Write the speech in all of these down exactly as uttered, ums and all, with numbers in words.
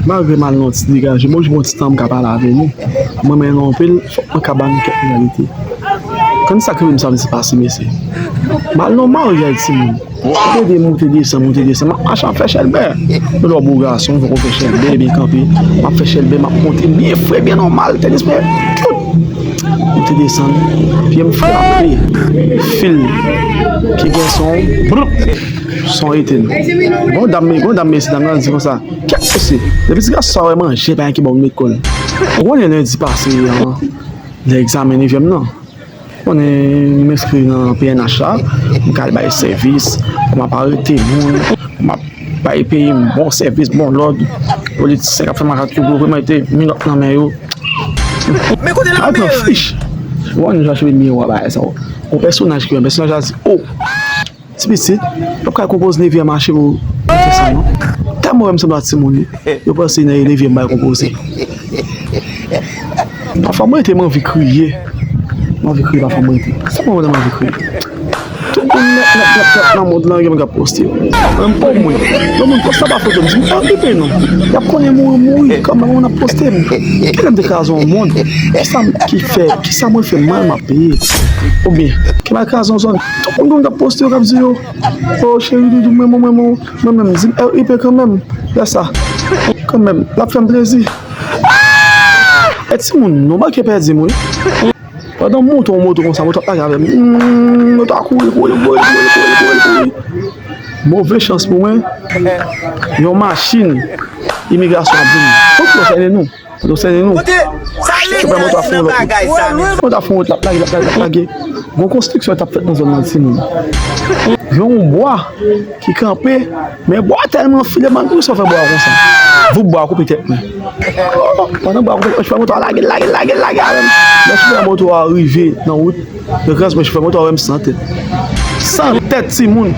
Malgre m al nan yon ti degaje, m oblije pran ti tan m ka pale avè nou. Mwen renmen nou anpil, fòk mwen ka ba nou kèk reyalite. Konn sa k rive m samdi pase, mesye. M al nan maryaj timoun. Ou te de moute desann, moute desann. M ap mache, m ap fè chèlbè. Yon lòt bo gason, fòk ou fè chèlbè, byen kanpe. M ap fè chèlbè, m ap monte byen fre, byen nòmal, tènis mwen. Moute desann. Pye m frape. Fil. Pye gason. Brrr. Son etenn. Bon dam, bon dam, mesye dam nan di konsa. Kèt mesye. Depi ti gason sa wè manje, pa gen ki bon met kò l. Ou konnen lendi pase an, lè egzamen nevyèm nan. Konnen m enskri nan P N H la, m ka al bay sèvis, m ap arete moun, m ap bay peyi m bon sèvis, bon lòd. Politisyen k ap fè makak yo, yo mete minòt nan men yo. Men kote l ap pran fich. Ou konnen jan cheve miwa bagay sa yo. Yon pèsonaj ki wè pèsonaj la di, o! Ti pitit, w ap ka konpoze nevyèm a cheve w. Fè sa non. Tèlman wè m sanble ak timoun wi. Yo panse nan nevyèm bay konpoze. Pafwa mwen rete m anvi kriye. M anvi kriye pafwa mwen rete. Sa mwen wè m anvi kriye. Tout moun nèt nèt nèt nèt nan mond lan gen moun k ap poste. Menm pou mwen. Yon moun poste anba foto m di m pa okipe non. Y ap konnen mouri mouri kanmenm moun ap poste m. Kilè m te kraze yon mond? Kisa m ki fè? Kisa mwen fè mal m ap peye? Oubyen, ke m al kraze yon zòn? Tout moun gen moun k ap poste yo k ap di yo, o cheri doudou mwen mwen mwen mwen mwen menm di m R I P kanmenm. Lè sa kanmenm l ap fè m plezi. E timoun non manke pèdi m wi. Pandan m monte yon moto konsa, moto ap lage avè m. Mm, moto a kouri, kouri, kouri, kouri, kouri, kouri, kouri. Move chans pou mwen, yon machin imigrasyon ap vini. Fòk yo sènen nou. Yo sènen nou. Chofè moto a fè yon lòt wout. Moto a fè yon wout, l ap lage, l ap lage, l ap lage. Gon konstriksyon t ap fèt nan zòn nan timoun. Yon bwa ki kanpe, men bwa tèlman file, man, poukisa w fè bwa konsa? Voup bwa koupe tèt mwen. Pandan bwa koupe tèt mwen, chofè moto a lage, lage, lage, lage avè m. Lè chofè moto a rive nan wout, nan krans mwen, chofè moto a wè m san tèt. San tèt timoun.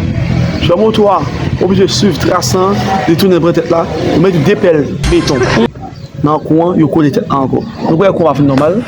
Chofè moto a oblije swiv tras lan, li tounen pran tèt la, yo mete de pèl beton. Nan kou an, yo kole tèt la ankò. Nou kwè kou an pa fin nòmal.